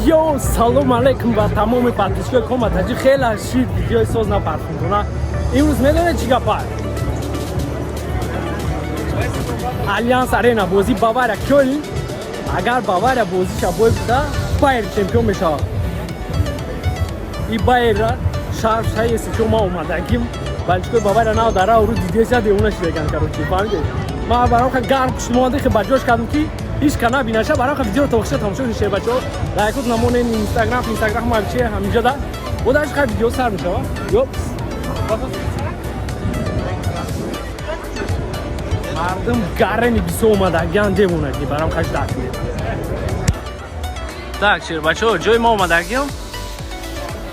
Йо, салом алейкум ба тамоми подписчикои Кома Таҷи. Хеле шид видеои соз напарфундона. Имрӯз медонед чӣ гапа? Аллианс Арена, бозии Бавария Кёлн. Агар Бавария бозиша бой буда, Байер чемпион мешавад. И Байерра шарф шаеси ки ма омадагим. Болельщикои Бавария нав дар ру дидеся девона шидаган, короче, фаҳмидед? Ма барам ха гарм кушмонда хе ба ҷош кардам, ки ҳеҷ ка набинаша. Барам ха видеоро то охиша тамошо кунед, бачаҳо. Лайкот намонен, Инстаграм ма чи ҳаминҷа да. Бо даш ха видео сар мешава. Ёпс. Мардум гарени бисо омадагиан, девонаги, барам хаш дакунед. Так, шер бачаҳо, ҷои мо омадагиам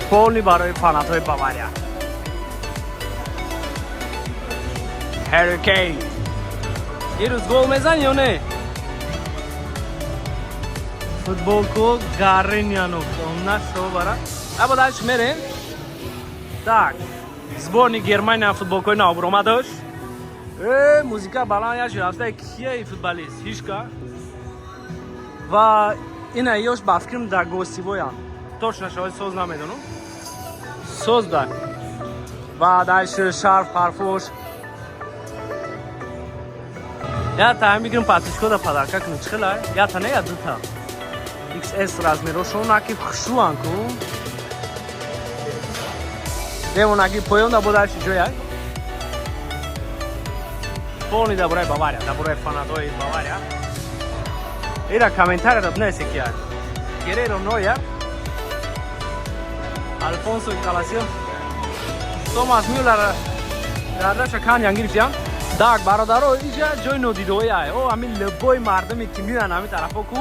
полный барои фанатҳои Бавария. Ҳарри Кейн ирӯз гол мезан ё не? Футболко гарениано нашобара. Аба дальше мерем. Так, сборни Германия футболкои нав баромадаш. Э, музика баланд яши рафта. Кия футболист? Ҳичка. Ва ина ёш ба фикрам дар гостевоян. Точно шояд соз намедонам. Соз да. Ва дальше шарф парфош. Я та мигирам, подписчикода подарка кунам. Чӣ хела? Я та не, я дута. XS размерошон аки хушруан ку. Демонаги поён да бо дальше ҷоя. Полный дар бораи Бавария, дар бораи фанатҳои Бавария. Ира комментарияро бинависе, ки Герреро, Нойер, Алфонсо Каласио, Томас Мюллер дардаша кан гирифтиям. Так, бародаро, иҷа ҷои нодидои ай. О, ҳамин либои мардуме ки меоянд ҳамин тарафо ку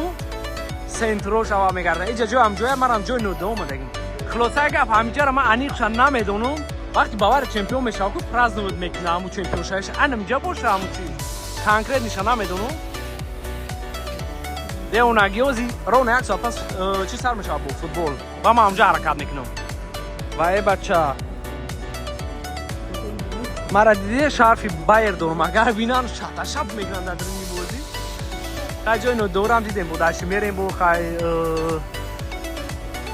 центро шава мегарданд. Иҷа ҷой ҳамҷоя, марам ҷои нодидо омадагим. Хулосаи гап, ҳамиҷаро ман аниқша намедонам. Вақти Бавария чемпион мешава ку, праздновать мекуна ҳаму чемпионшавиш. Анамҷа боша ҳаму чиз. Конкретныйша намедонам. Девонагиози ровно як соат пас чӣ сар мешавад бо футбол. Ва ман ҳамҷа ҳаракат мекунам. Ва э бача, мара диде, шарфи Байер дорам. Агар бинан, шаташап мекунанд дар даруни бозӣ. Хай, ҷои нодорам дидем, бо дашти мерем, бо хай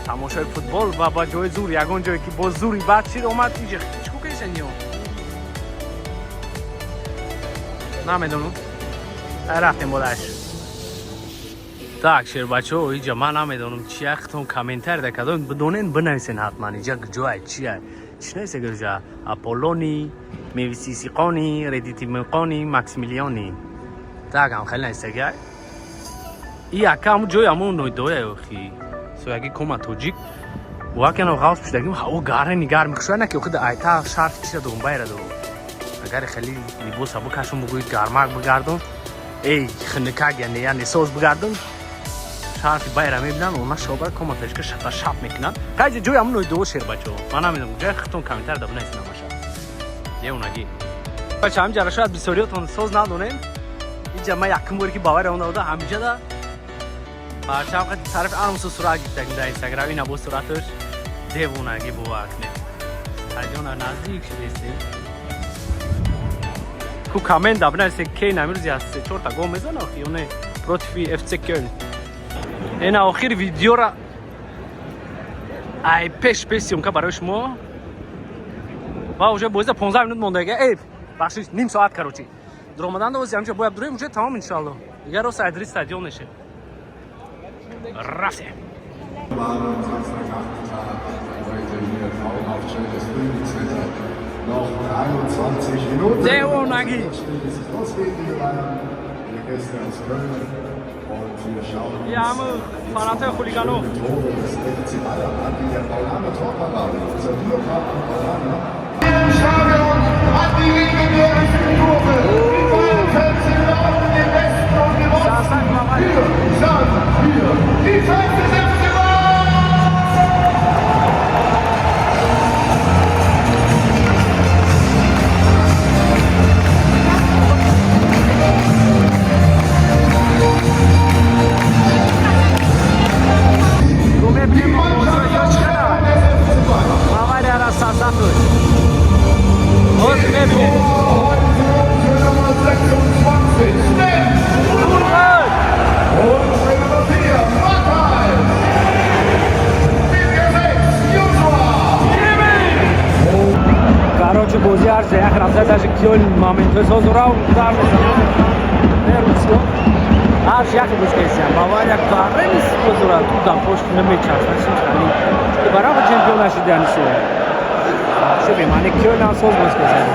тамошои футбол ва ба ҷои зур, ягон ҷое ки бо зури бад чир омад. Иҷа чӣ кукесен ё намедонам. Рафтем бо даш. Так, шербачаҳо, иҷа ман намедонам чи, яхтон комментарий да кадом бидонен, бинависен ҳатман. Иҷа ҷое чия, чӣ нависа ҷа? Аполлони мевисисиқони редитимиқони максимилиони. Так, ҳам хеле нависагия. И яка ҳаму ҷои ҳамун нойдоя охи сояги кома тоҷик вакено ғавс пушдагим. Ҳаво гарени гарми хушоя наки охи айта шарф чиша дорум, байра дорум. Агари хеле либоса бикашум, бугӯи гармак бигардон, эй хиныкак, яъне соз бигардон, шарфи байра мебинан, она шобар кома тоҷика шата шап мекунанд. Хайҷа ҷои ҳамун нойдоо, шербачо, ман намедонам ҷои, хитон комментарий да бинависен ҳамаша. Девонаги бача, ҳамиҷара шояд бисёриётон соз надонем. Иҷа ман якум боре ки Бавария омада, ҳамиҷада парчам қати тарафи анамсу сурат гирифтагим дар Инстаграм. Ина бо сураташ, девонаги, бовар кунед, стадиона наздик шудестем ку. Коммент да бинависед, Кейн амирӯзи аз се чорта гол мезана охи ё не против ФЦ Кёлн. Ина охири видеора ай пеш пеш съёмка барои шумо. Ва уже бозида 15 минут мондага, эй, бахшиш, ним соат, короче, дуромадан ози ҳамҷа бояд дуроем, уже тамом, иншоалло. Дигар рост айдри стадион мешем. Рафтем. Am Samstagnachmittag heute hier traumhaft schönes Frühlingswetter. Noch 23 Minuten. Девонаги. Das Spiel, bis es losgeht, liebe Bayern, liebe Gäste aus Köln. Und wir schauen uns Яма фанатои хулигано. die Tore des FC Bayern an in der Paulaner Torparade. Unser Bierpartner Paulaner. Im Stadion an die legendären Tore. Die Bayern-Fans im Norden, im Westen und im Osten. Сасак Бавария. Wir sagen wir, die Fans des FC Bayern! Мебинем бозиро чӣ хела Баварияра сасатуд. Ҳозир мебинем. Heute Nummer 26, Sven Урод! Und Бозӣ ҳарча як рафта даже Кёлн моментҳои созора удар мезанад. Не русиё. Ҳарч як боз кесиям. Бавария барени созора ту дар пошт намечаспад. Хали. Барои чемпион нашидани сол. Вообще бемаъни Кёлн ҳам соз боз кесиям.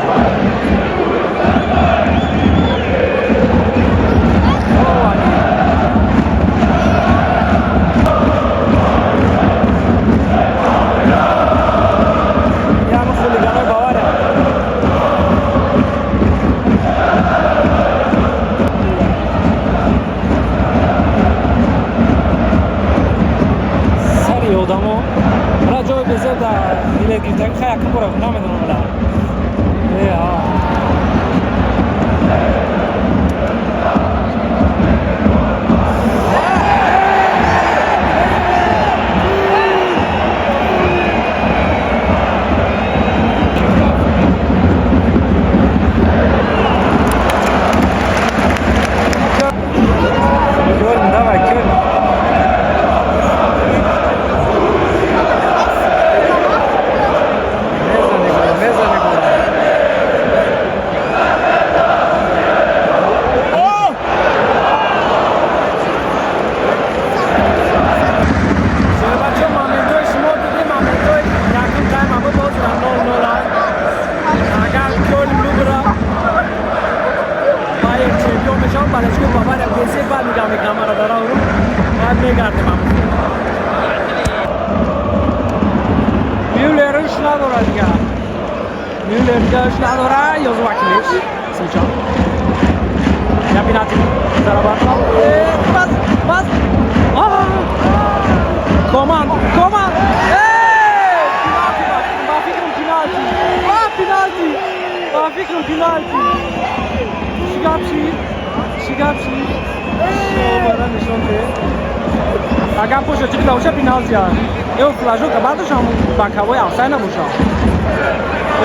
Агар поша чиқда боша пеналти аст. Ё флажока бардошам боковой офсайд набоша.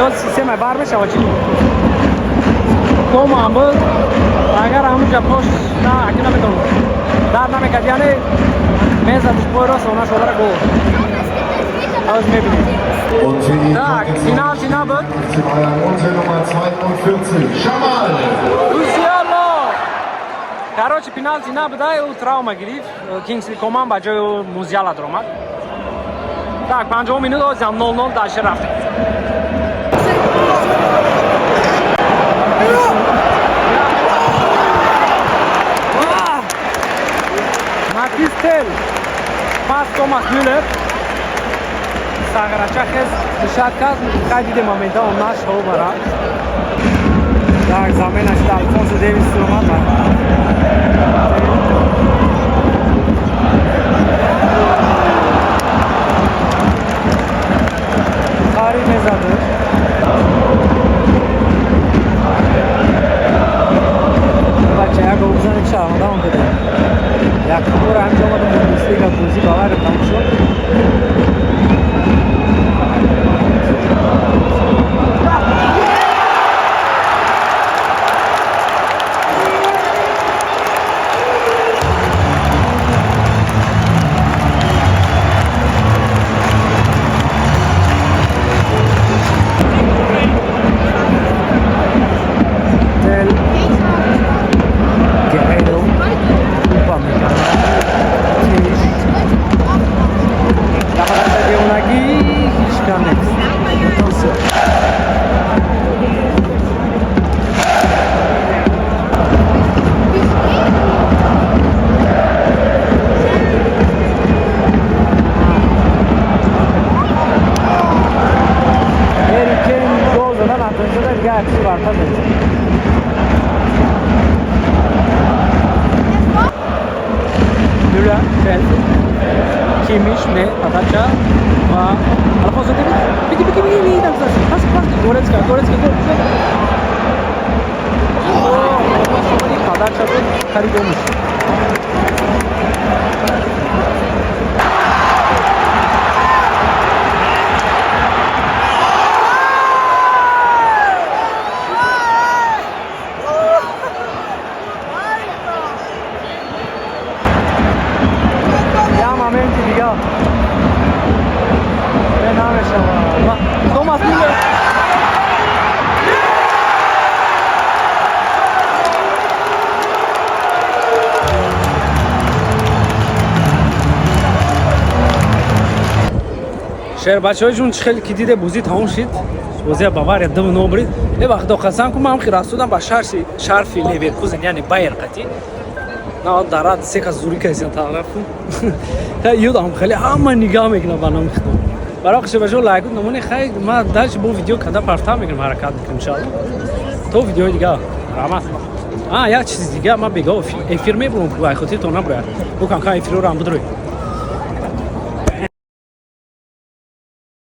Ё система бар мешава чи? Коман буд. Агар ҳамунҷа пош на, аки намедонам. Дар намекард, яъне мезадиш пой рост, она шодара гол. Ҳоз мебинем. Так, пеналти набуд. Nummer 42, Jamal. Короче, пеналти набуда, ӯ травма гирифт. Кингсли Коман ба ҷои ӯ Музиала даромад. Так, 50 минут озам 0-0 дальше рафтем. Матис Тел. Пас Томас Мюллер. Сағрача хез душат кард. Хай дидем момента он наш ҳо бара. Так, замена шуда Алфонсо Дэвис омад. Қари мезаду. Бача, як гол бизанед шарманда он кардем. Як бор ҳамҷо омадем Бундеслига бозӣ Бавария тамом шуд. Кимиш не подача ва Алфонсо Дэвис. Бики бики бики бики пас пас Горецка Горецка гол. Подача буд хари гол мешуд. Томас Мюллер. Шербачаҳои ҷун, чӣ хеле ки диде, бозӣ тамом шид. Бозия Бавария 2-0 бурид. Е вақто қасам ку, ман ҳам расудам ба шарфи Леверкузен, яъне Байер қатӣ на дарад се кас зури касиан тараф ёдам, хеле ҳама нигаҳ мекунам ба номи худо. Барои шербачаҳо лайк намоне. Хай, ма дальше бо видео када партав мекунам, ҳаракат мекунам, иншоалло. То видеои дига, раҳмат. А як чизи дига, ман бега эфир мебурам, ай хотиртон набурад, бу камкам эфирро ам бидурӯй.